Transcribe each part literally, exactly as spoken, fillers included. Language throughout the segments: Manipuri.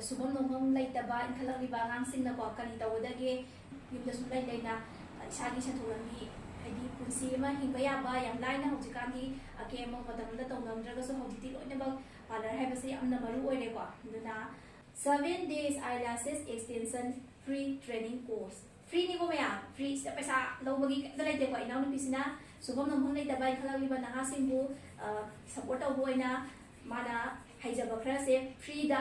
ꯁꯨꯐꯝ ꯅꯣꯝꯐꯝ ꯂꯩꯇꯕ ꯏꯟꯈꯠꯂꯛꯂꯤꯕ ꯑꯉꯥꯡꯁꯤꯡꯅꯀꯣ ꯀꯔꯤ ꯇꯧꯒꯗꯒꯦ? ꯌꯨꯝꯗ ꯁꯨꯝ ꯂꯩ ꯂꯩꯅ ꯏꯁꯥꯒꯤ ꯁꯦꯟꯊꯣꯛ ꯂꯝꯕꯤ, ꯍꯥꯏꯗꯤ ꯄꯨꯟꯁꯤ ꯑꯃ ꯍꯤꯡꯕ ꯌꯥꯕ ꯌꯥꯝ ꯂꯥꯏꯅ ꯍꯧꯖꯤꯛꯀꯥꯟꯗꯤ ꯑꯀꯦ ꯑꯃꯧ ꯃꯇꯝ ꯑꯃꯗ ꯇꯧꯅꯔꯝꯗ꯭ꯔꯒꯁꯨ ꯍꯧꯖꯤꯛꯇꯤ ꯂꯣꯏꯅꯃꯛ ꯄꯥꯔꯂꯔ ꯍꯥꯏꯕꯁꯤ ꯌꯥꯝꯅ ꯃꯔꯨ ꯑꯣꯏꯔꯦꯀꯣ꯫ ꯑꯗꯨꯅ seven days eyelashes extension free training course. ꯐ꯭ꯔꯤꯅꯤꯀꯣ ꯃꯌꯥꯝ, ꯐ꯭ꯔꯤꯁꯤꯗ ꯄꯩꯁꯥ ꯂꯧꯕꯒꯤ ꯀꯩꯝꯇ ꯂꯩꯇꯦꯀꯣ꯫ ꯏꯅꯥꯎꯅꯨꯄꯤꯁꯤꯅ ꯁꯨꯐꯝ ꯅꯣꯝꯐꯝ ꯂꯩꯇꯕ ꯏꯟꯈꯠꯂꯛꯂꯤꯕ ꯅꯍꯥꯁꯤꯡꯕꯨ ꯁꯞꯄꯣꯔꯠ ꯇꯧꯕ ꯑꯣꯏꯅ ꯃꯥꯅ ꯍꯩꯖꯕ ꯈꯔꯁꯦ ꯐ꯭ꯔꯤꯗ,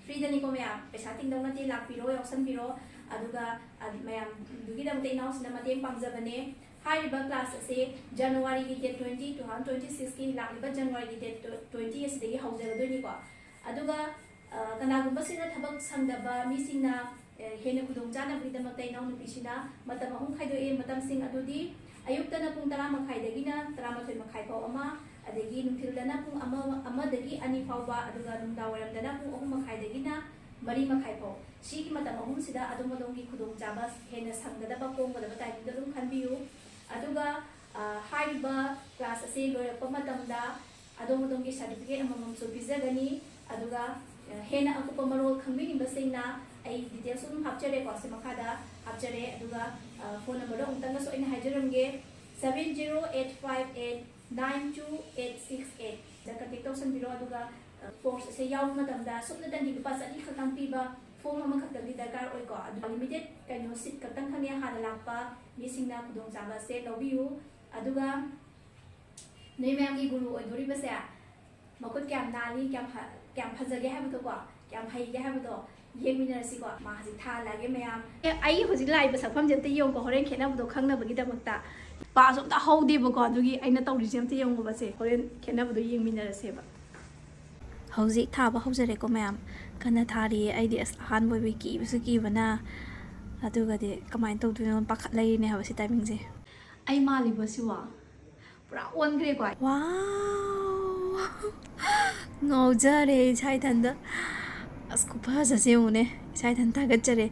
ꯐ꯭ꯔꯤꯗꯅꯤꯀꯣ ꯃꯌꯥꯝ, ꯄꯩꯁꯥ ꯇꯤꯡꯗꯧ ꯅꯠꯇꯦ, ꯂꯥꯛꯄꯤꯔꯣ, ꯌꯥꯎꯁꯟꯕꯤꯔꯣ꯫ ꯑꯗꯨꯒ ꯑ, ꯃꯌꯥꯝꯗꯨꯒꯤꯗꯃꯛꯇ ꯏꯅꯥꯎꯁꯤꯅ ꯃꯇꯦꯡ ꯄꯥꯡꯖꯕꯅꯦ꯫ ꯍꯥꯏꯔꯤꯕ ꯀ꯭ꯂꯥꯁ ꯑꯁꯦ ꯖꯅꯋꯥꯔꯤꯒꯤ date twenty, two thousand twenty sixꯀꯤ ꯂꯥꯛꯂꯤꯕ ꯖꯅꯋꯥꯔꯤꯒꯤ date twenty ꯑꯁꯤꯗꯒꯤ ꯍꯧꯖꯔꯗꯣꯏꯅꯤꯀꯣ꯫ ꯑꯗꯨꯒ ꯑ, ꯀꯅꯥꯒꯨꯝꯕꯁꯤꯡꯅ ꯊꯕꯛ ꯁꯪꯗꯕ ꯃꯤꯁꯤꯡꯅ ꯑ, ꯍꯦꯟꯅ ꯈꯨꯗꯣꯡꯆꯥꯅꯕꯒꯤꯗꯃꯛꯇ ꯏꯅꯥꯎꯅꯨꯄꯤꯁꯤꯅ ꯃꯇꯝ ꯑꯍꯨꯝ ꯈꯥꯏꯗꯣꯛꯑꯦ꯫ ꯃꯇꯝꯁꯤꯡ ꯑꯗꯨꯗꯤ ꯑꯌꯨꯛꯇꯅ ꯄꯨꯡ ꯇꯔꯥ ꯃꯈꯥꯏꯗꯒꯤꯅ ꯇꯔꯥꯃꯥꯊꯣꯏ ꯃꯈꯥꯏ ꯐꯥꯎ ꯑꯃ, ꯑꯗꯒꯤ ꯅꯨꯡꯊꯤꯜꯗꯅ ꯄꯨꯡ ꯑꯃ, ꯑꯃꯗꯒꯤ ꯑꯅꯤ ꯐꯥꯎꯕ, ꯑꯗꯨꯒ ꯅꯨꯡꯗꯥꯡꯋꯥꯏꯔꯝꯗꯅ ꯄꯨꯡ ꯑꯍꯨꯝ ꯃꯈꯥꯏꯗꯒꯤꯅ ꯃꯔꯤ ꯃꯈꯥꯏ ꯐꯥꯎ꯫ ꯁꯤꯒꯤ ꯃꯇꯝ ꯑꯍꯨꯝꯁꯤꯗ ꯑꯗꯣꯝ ꯑꯗꯣꯝꯒꯤ ꯈꯨꯗꯣꯡꯆꯥꯕ ꯍꯦꯟꯅ ꯁꯪꯒꯗꯕ, ꯀꯣꯝꯒꯗꯕ timingꯗ ꯑꯗꯨꯝ ꯈꯟꯕꯤꯌꯨ꯫ ꯑꯗꯨꯒ ꯑ, ꯍꯥꯏꯔꯤꯕ ꯀ꯭ꯂꯥꯁ ꯑꯁꯤ ꯂꯣꯏꯔꯛꯄ ꯃꯇꯝꯗ ꯑꯗꯣꯝ ꯑꯗꯣꯝꯒꯤ certificate ꯑꯃꯃꯝꯁꯨ ꯄꯤꯖꯒꯅꯤ꯫ ꯑꯗꯨꯒ ꯑ, ꯍꯦꯟꯅ ꯑꯀꯨꯞꯄ ꯃꯔꯣꯜ ꯈꯪꯕꯤꯅꯤꯡꯕꯁꯤꯡꯅ ꯑꯩ details ꯑꯗꯨꯝ ꯍꯥꯞꯆꯔꯦꯀꯣ, ꯁꯤ ꯃꯈꯥꯗ ꯍꯥꯞꯆꯔꯦ꯫ ꯑꯗꯨꯒ ꯑ, phone numberꯗꯣ ꯑꯃꯨꯛꯇꯪꯒꯁꯨ ꯑꯩꯅ ꯍꯥꯏꯖꯔꯝꯒꯦ, seven zero eight five eight nine two eight six eight꯫ ꯗ contact ꯇꯧꯁꯟꯕꯤꯔꯣ꯫ ꯑꯗꯨꯒ ꯀꯣꯔꯁ ꯑꯁꯦ ꯌꯥꯎꯕ ꯃꯇꯝꯗ ꯁꯨꯞꯅꯇꯪꯒꯤ ꯂꯨꯄꯥ ꯆꯅꯤ ꯈꯛꯇꯪ ꯄꯤꯕ form ꯑꯃꯈꯛꯇꯪꯗꯤ ꯗꯔꯀꯥꯔ ꯑꯣꯏꯀꯣ꯫ ꯑꯗꯨ limited ꯀꯩꯅꯣ seat ꯈꯛꯇꯪ ꯈꯪꯉꯦ ꯍꯥꯟꯅ ꯂꯥꯛꯄ ꯃꯤꯁꯤꯡꯅ ꯈꯨꯗꯣꯡꯆꯥꯕ ꯑꯁꯦ ꯂꯧꯕꯤꯌꯨ꯫ ꯑꯗꯨꯒ ꯅꯣꯏ ꯃꯌꯥꯝꯒꯤ ꯒꯨꯔꯨ ꯑꯣꯏꯗꯣꯔꯤꯕꯁꯦ ꯃꯈꯨꯠ ꯀꯌꯥꯝ ꯅꯥꯜꯂꯤ, ꯀꯌꯥꯝ ꯐ-, ꯀꯌꯥꯝ ꯐꯖꯒꯦ ꯍꯥꯏꯕꯗꯣꯀꯣ, ꯀꯌꯥꯝ ꯍꯩꯒꯦ ꯍꯥꯏꯕꯗꯣ ꯌꯦꯡꯃꯤꯟꯅꯔꯁꯤꯀꯣ꯫ ꯃꯥ ꯍꯧꯖꯤꯛ ꯊꯥꯍꯜꯂꯛꯑꯒꯦ ꯃꯌꯥꯝ꯫ ꯑꯦ, ꯑꯩ ꯍꯧꯖꯤꯛ ꯂꯥꯛꯏꯕ ꯁꯛꯐꯝꯁꯦ ꯑꯝꯇ ꯌꯦꯡꯉꯨꯀꯣ, ꯍꯣꯔꯦꯟ ꯈꯦꯠꯅꯕꯗꯣ ꯈꯪꯅꯕꯒꯤꯗꯃꯛꯇ꯫ ꯄꯥꯁꯨ ꯑꯝꯇ ꯍꯧꯗꯦꯕꯀꯣ, ꯑꯗꯨꯒꯤ ꯑꯩꯅ ꯇꯧꯔꯤꯁꯦ ꯑꯝꯇ ꯌꯦꯡꯉꯨꯕꯁꯦ, ꯍꯣꯔꯦꯟ ꯈꯦꯠꯅꯕꯗꯣ ꯌꯦꯡꯃꯤꯟꯅꯔꯁꯦꯕ꯫ ꯍꯧꯖꯤꯛ ꯊꯥꯕ ꯍꯧꯖꯔꯦꯀꯣ ꯃꯌꯥꯝ, ꯀꯟꯅ ꯊꯥꯔꯤꯌꯦ꯫ ꯑꯩꯗꯤ ꯑꯁ ꯑꯍꯥꯟꯕ ꯑꯣꯏꯕꯒꯤ ꯀꯤꯕꯁꯨ ꯀꯤꯕꯅ, ꯑꯗꯨꯒꯗꯤ ꯀꯃꯥꯏꯅ ꯇꯧꯗꯣꯏꯅꯣ ꯄꯥꯈꯠ ꯂꯩꯔꯤꯅꯦ ꯍꯥꯏꯕ ꯁꯤ timingꯁꯦ꯫ ꯑꯩ ꯃꯥꯜꯂꯤꯕꯣ ꯁꯤꯕꯣ? ꯄꯨꯔꯥ ꯑꯣꯟꯈ꯭ꯔꯦꯀꯣ꯫ Wow! ꯉꯥꯎꯖꯔꯦ ꯏꯁꯥ ꯏꯊꯟꯗ꯫ ꯑꯁ, ꯈꯨꯐꯖꯁꯦ ꯌꯦꯡꯉꯨꯅꯦ, ꯏꯁꯥ ꯏꯊꯟ ꯊꯥꯒꯠꯆꯔꯦ꯫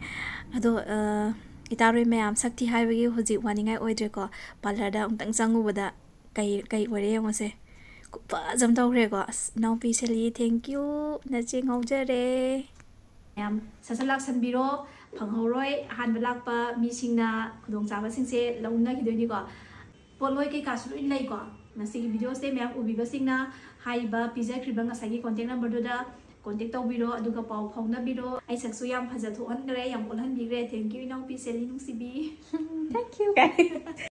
ꯑꯗꯣ, ꯑ, ꯏꯇꯥꯔꯣꯏ ꯃꯌꯥꯝ, ꯁꯛ ꯊꯤ ꯍꯥꯏꯕꯒꯤ ꯍꯧꯖꯤꯛ ꯋꯥꯅꯤꯡꯉꯥꯏ ꯑꯣꯏꯗ꯭ꯔꯦꯀꯣ꯫ ꯄꯥꯔꯂꯔꯗ ꯑꯃꯨꯛꯇꯪ ꯆꯪꯉꯨꯕꯗ ꯀꯩ, ꯀꯩ ꯑꯣꯏꯔꯦ ꯌꯦꯡꯉꯨꯁꯦ꯫ ꯈꯨꯐꯖ ꯑꯃ ꯇꯧꯈ꯭ꯔꯦꯀꯣ꯫ ꯑꯁ, ꯏꯅꯥꯎꯄꯤ ꯁꯦꯂꯤ, thank you, ꯅꯆꯦ ꯉꯥꯎꯖꯔꯦ꯫ ꯃꯌꯥꯝ ꯁꯠ ꯁꯠ ꯂꯥꯛꯁꯟꯕꯤꯔꯣ, ꯐꯪꯍꯧꯔꯣꯏ꯫ ꯑꯍꯥꯟꯕ ꯂꯥꯛꯄ ꯃꯤꯁꯤꯡꯅ ꯈꯨꯗꯣꯡꯆꯥꯕꯁꯤꯡꯁꯦ ꯂꯧꯅꯈꯤꯗꯣꯏꯅꯤꯀꯣ꯫ ꯄꯣꯠꯂꯣꯏ ꯀꯩꯀꯥꯁꯨ ꯂꯣꯏ ꯂꯩꯀꯣ꯫ ꯉꯁꯤꯒꯤ ꯚꯤꯗꯤꯑꯣꯁꯦ ꯃꯌꯥꯝ ꯎꯕꯤꯕꯁꯤꯡꯅ ꯍꯥꯏꯔꯤꯕ ꯄꯤꯖꯈ꯭ꯔꯤꯕ ꯉꯁꯥꯏꯒꯤ ꯀꯣꯟꯇꯦꯛ ꯅꯝꯕꯔꯗꯨꯗ ꯀꯣꯟꯇꯦꯛ ꯇꯧꯕꯤꯔꯣ, ꯑꯗꯨꯒ ꯄꯥꯎ ꯐꯥꯎꯅꯕꯤꯔꯣ꯫ ꯑꯩ ꯁꯛꯁꯨ ꯌꯥꯝ ꯐꯖ ꯊꯣꯛꯍꯟꯈ꯭ꯔꯦ, ꯌꯥꯝ ꯑꯣꯜꯍꯟꯕꯤꯈ꯭ꯔꯦ꯫ Thank you, ꯏꯅꯥꯎꯄꯤ ꯁꯦꯂꯤ ꯅꯨꯡꯁꯤꯕꯤ꯫ Thank you, guys.